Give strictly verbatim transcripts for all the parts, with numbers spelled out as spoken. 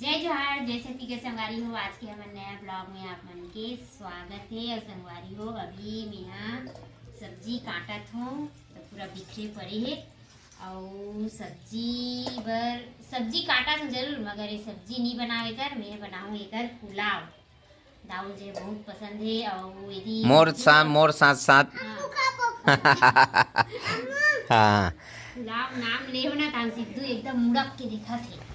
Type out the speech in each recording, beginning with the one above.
जय जोहार, जय छत्तीसगढ़ संगवारी हो। आज के हमर नया ब्लॉग में आप मन के स्वागत है। और संगवारी हो, अभी मेहा सब्जी काटत हूँ, तो पूरा बिखरे पड़े है। और सब्जी बर, सब्जी काटत हूँ जरूर, मगर ये सब्जी नहीं बनावे कर, मैं बनाऊँ एकर पुलाव। दाऊ जे बहुत पसंद है। और यदि मोर सा मोर साथ साथ हाँ। हाँ। पुलाव नाम ले हो ना, तान सिद्धू एकदम मुड़क के दिखत है।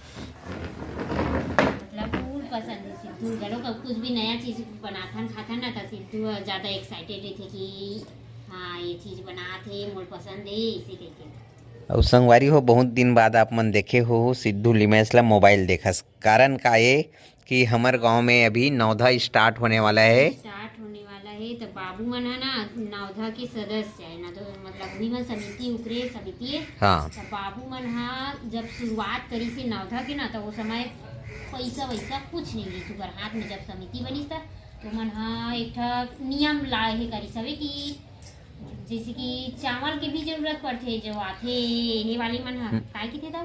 मतलब फुल पसंद है सिद्धू। घलो का कुछ भी नया चीज बनाथन खाथन ना, त सिद्धू ह ज्यादा एक्साइटेड रहिथे कि हाँ, ये चीज बनात है, मोर पसंद है, इसे कहिके। अउ संगवारी हो, बहुत दिन बाद आप मन देखे हो सिद्धू लिमैस ला मोबाइल देखस। कारण का ये कि हमर गांव में अभी नवधा स्टार्ट होने वाला है। स्टार्ट होने वाला है, तो बाबू मन है ना, नवधा के सदस्य है ना, तो मतलब उही मन समिति उतरे, समिति है। हाँ। तो बाबू मन हा जब शुरुआत करी से नवधा के ना, तो वो समय पैसा वैसा कुछ नहीं रहिस उकर हाथ में। जब समिति बनिस था, तो मन हा एक ठा नियम लाए हे करी सवे कि जैसे कि चावल के भी जरूरत पड़थे, जो आथे हे वाले मन हा, हम्म। काय किथे था?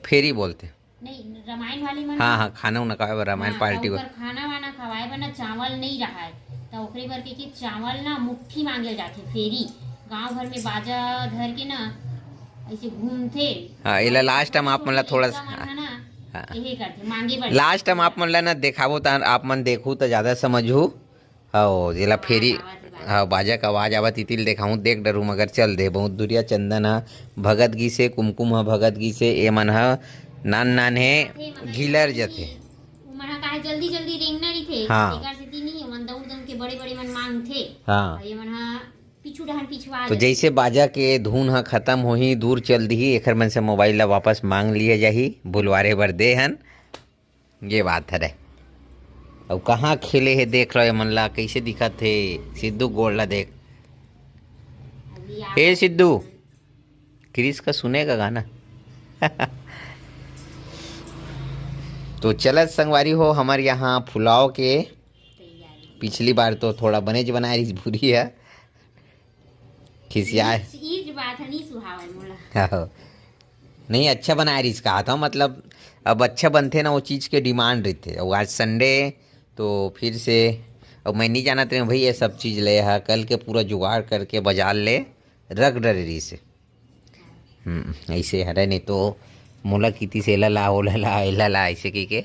फेरी बोलते। नहीं, रामायण वाले मन हाँ, हा। हाँ, खाना उना खाए बर रामायण हाँ, पार्टी तो बर। ओकर खाना वाना खवाए बर ना चावल नहीं रहाय, तो ओकरे बर के, के चावल ना मुट्ठी मांगे जाथे। फेरी गांव भर में बाजा धर के ना ऐसे घूमथे। हाँ, एला और लास्ट टाइम आप मन ला थोड़ा सा, लइका मन ह ना, हाँ। यही करथे, मांगे बर। लास्ट टाइम आप मन ला ना देखाबो, त आप मन देखू त ज्यादा समझू। हव, जेला फेरी, हाँ, आवाज, आवाज। हाँ, बाजा का आवाज आवत इतिल देखाऊं, देख डरू मगर चल दे। बहुत दुरिया चंदन ह भगत गिसे, कुमकुम ह भगत गिसे, ए मन ह नान नान हे, आथे, मगर घिलर जल्दी, जथे। उमन ह काहे जल्दी जल्दी रेंगना रहिथे, हाँ। एकर सेती नहीं, ओमन दौड़ दौड़ के बड़े बड़े मन मांगथे। हाँ। और ये मन ह पीछू डहन पिछवा तो जाथे। जैसे बाजा के धुन ह खत्म होही, दूर चल दिही, एखर मन से मोबाइल ला वापस मांग लिया जाही, भुलवारे बर दे हन। ये बात हरे। अउ कहाँ खेले हे, देख लो ये मन ला, कैसे दिखत हे। सिद्धू गोड़ ला देख। अभी ए सिद्धू, क्रिस का सुनेगा गाना। तो चलत संगवारी हो, हमर यहाँ पुलाव के तैयारी। पिछली बार तो थोड़ा बनेज बनाए रहिस भूरी ह, खिसियाए। ईज, ईज बात ह, नहीं सुहावय मोला। आहो। नहीं, अच्छा बनाए रहिस, कहा था, मतलब, अब अच्छा बनथे ना, वो चीज़ के डिमांड रहिथे। अउ आज संडे, तो फिर से, अब मैं नहीं जानत रहे भाई, ये सब चीज़ ले हा, कल के पूरा जुगाड़ करके बाजार ले रख डरे रहिस। हम्म, ऐसे हरे, नहीं तो मोला किती से एला ला, ओला ला, एला ला, ऐसे कहिके।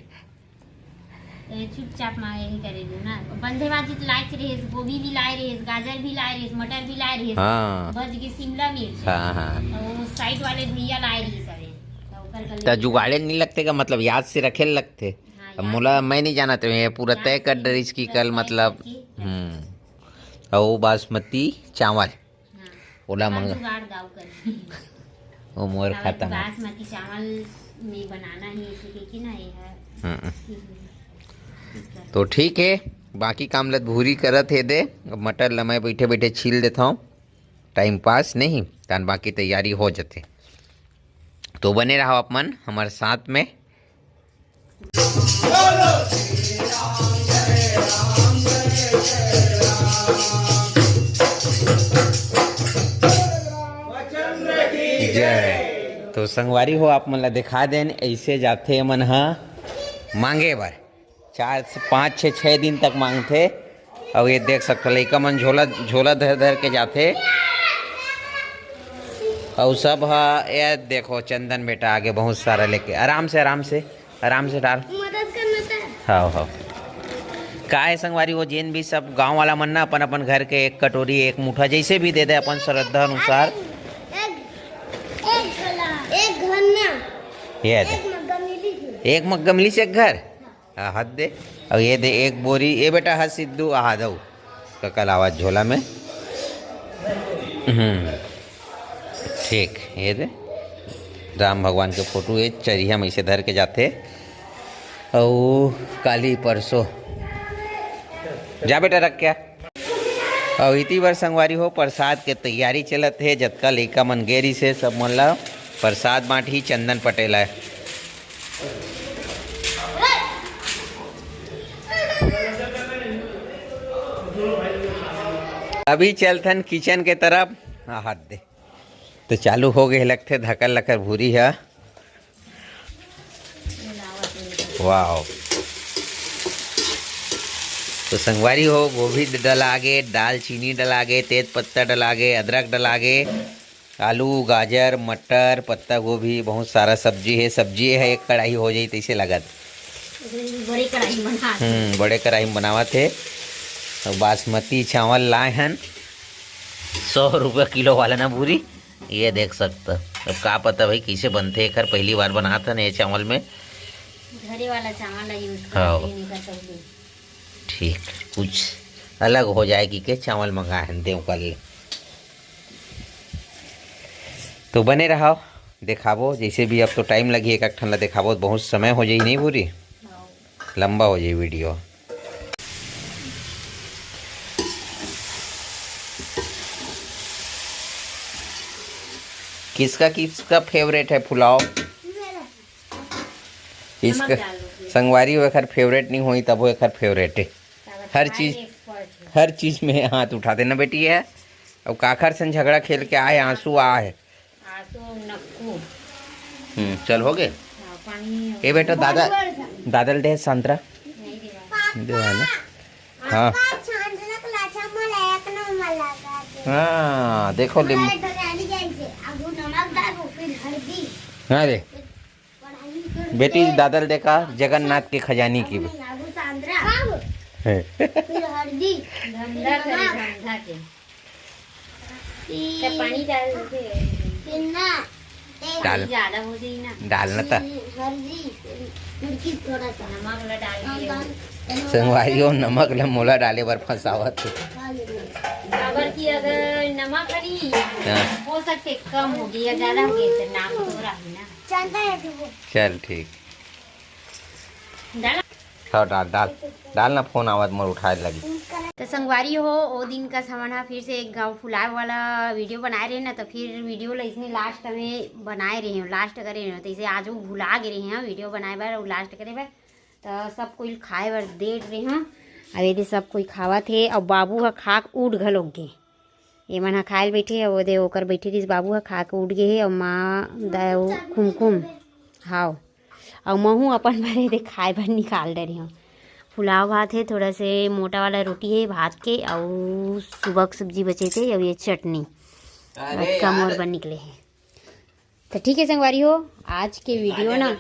ए, चुपचाप मांगे ही करे दू ना। बंधे भाजी तो लाए रहिस, गोभी भी लाए रहिस, गाजर भी लाए रहिस, मटर भी लाए रहिस। हाँ। बच गे शिमला मिर्च। हाँ, हाँ। तो वो साइड वाले भैया लाए रहिस हवे। तो ओकर बर त जुगाड़े नहीं लगथे का, मतलब याद से रखे लगथे। हाँ, अब याद मोला से। मैं नहीं जानत रहे, ये पूरा याद तय कर से डरिस कि कल मतलब, करके। हम्म। अउ बासमती चावल। हाँ। ओला ओकर मंगा। जुगाड़ दाऊ करही। ओ मोर दाऊ खत्म हो। बासमती चावल में बनाना ही, इसी के कि ना ये है। हम्म। ठीक है। तो ठीक है, बाकी काम लत भूरी करत हे दे। अब मटर ल मैं बैठे बैठे छील देता हूँ, टाइम पास नहीं, तान बाकी तैयारी हो जथे। तो बने रहो आप मन हमर साथ में। जय। तो संगवारी हो, आप मन ला दिखा देन, ऐसे जाथे मन ह मांगे बर, चार से पाँच, छः, छः दिन तक मांगथे। अउ ये देख सकथो, लइका मन झोला, झोला धर धर के जाथे। अउ सब ह, ये देखो, चंदन बेटा आगे बहुत सारा लेके, आराम से, आराम से, आराम से डाल। मदद करना था। हाँ, हाँ। का है संगवारी, वो जेन भी सब गांव वाला मन ना अपन अपन घर के एक कटोरी, एक मुठा, जैसे भी दे दे अपन श्रद्धा अनुसार। एक, एक, एक घर ना। ये दे। एक मग्गा मिली थी। एक मग्गा मिली से एक घर? हाँ, हाथ दे। अब ये दे एक बोरी, ये बेटा हाथ सिद्धू, आ दऊ। कका लावत झोला में। हम्म, ठीक, ये दे। राम भगवान के फोटो ये चरिया में इसे धर के जाथे। अउ काली परसों। जा बेटा, रख क्या? अउ इति बर संगवारी हो, प्रसाद के तैयारी चलत हे। जतका लइका मन गे रिहिस हे, सब मन ला प्रसाद बांटही चंदन पटेल आय। अभी चलथन किचन के तरफ। हाँ, हाथ दे। तो चालू हो गए लगथे धकर लकर भूरी ह। वाह। तो संगवारी हो, गोभी डलागे, दालचीनी डलागे, तेज पत्ता डलागे, अदरक डलागे, आलू, गाजर, मटर, पत्ता गोभी, बहुत सारा सब्जी है। सब्जी है एक कढ़ाई हो जाई तैसे लगत। बड़े कढ़ाई में बनात हे। हम्म, बड़े कढ़ाई में बनावत हे। तो बासमती चावल लाए हन, सौ रुपया किलो वाला ना भूरी, ये देख सकता। अब का पता भाई कैसे बनथे, एकर पहली बार बनात हन ये चावल में। घरे वाला चावल ला use हाँ। करते हैं, नहीं कर सकते। ठीक, कुछ अलग हो जाए कि के चावल मंगाए हन देव कर ले। तो बने रहो, देखाबो जैसे भी। अब तो टाइम लगी, एक एक ठन ला देखाबो, बहुत समय हो जाई नहीं पूरी, हाँ। लंबा हो जाई वीडियो। किसका किसका फेवरेट है पुलाव? इसका नमक डालो। संगवारी हो, एकर फेवरेट नहीं होई तब वो एकर फेवरेट है। हर चीज, expert है। हर चीज में हाथ उठा देना बेटी है। अब काखर से झगड़ा खेल के आए, आंसू आ है। आंसू नक्कू। हम्म, चल हो गए। हाँ, पानी। ए बेटा, दादा, दादल दे संतरा। नहीं देवा। देवा ना। हाँ। हाँ, देखो लिम-, हाँ रे। बेटी, दादल देखा जगन्नाथ के खजानी की। है। धंधा करे, धंधा के। तो पानी डाल दे। डाल। ज्यादा हो जाई ना। डाल ना ता। हल्दी, मिर्ची थोड़ा सा। नमक ला डाल के। संगवारी हो, नमक ला मोला डाले बर फंसावत हे। काबर कि अगर नमक नहीं, हाँ। हो सकते कम हो गई या ज्यादा हो गई तो नाम तो रही ना। चल ठीक। डाल। हाँ, डाल, डाल, डाल ना, फोन आवत मोर उठाए लगी। तो संगवारी हो, ओ दिन का समन हा फिर से एक गाँव फुलाए वाला वीडियो बनाए रहे ना, तो फिर वीडियो ला इसने लास्ट में बनाए रहे हो, लास्ट करे रहे हो, तो इसे आज वो भुला गे रहे हैं वीडियो बनाए बर और लास्ट करे बर। तो सब कोई खाए बर दे रहे हो। अब ये सब कोई खावत हे और बाबू हा खा के उठ घलोक गे। ये मन हा खाए ल बैठे हे, वो दे ओकर बैठे रहिस बाबू हा खा के उठ गे हे और माँ दाऊ कुमकुम हाव। अउ महू अपन बर एदे खाए बर निकाल डरे हूँ। पुलाव भात हे, थोड़ा से मोटा वाला रोटी हे भात के, अउ सुबह के सब्जी बचे थे, अउ ये चटनी। अरे अतका मोर यार। बर निकले हे। तो ठीक है संगवारी हो, आज के वीडियो ना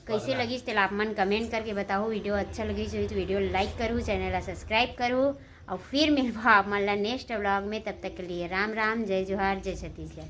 कैसे लगिस तेला आप मन कमेंट करके बताओ। वीडियो अच्छा लगिस होही तो वीडियो लाइक करू, चैनल ला सब्सक्राइब करू, और फिर मिलबो आप मन ला नेक्स्ट व्लॉग में। तब तक के लिए राम राम, जय जोहार, जय छत्तीसगढ़।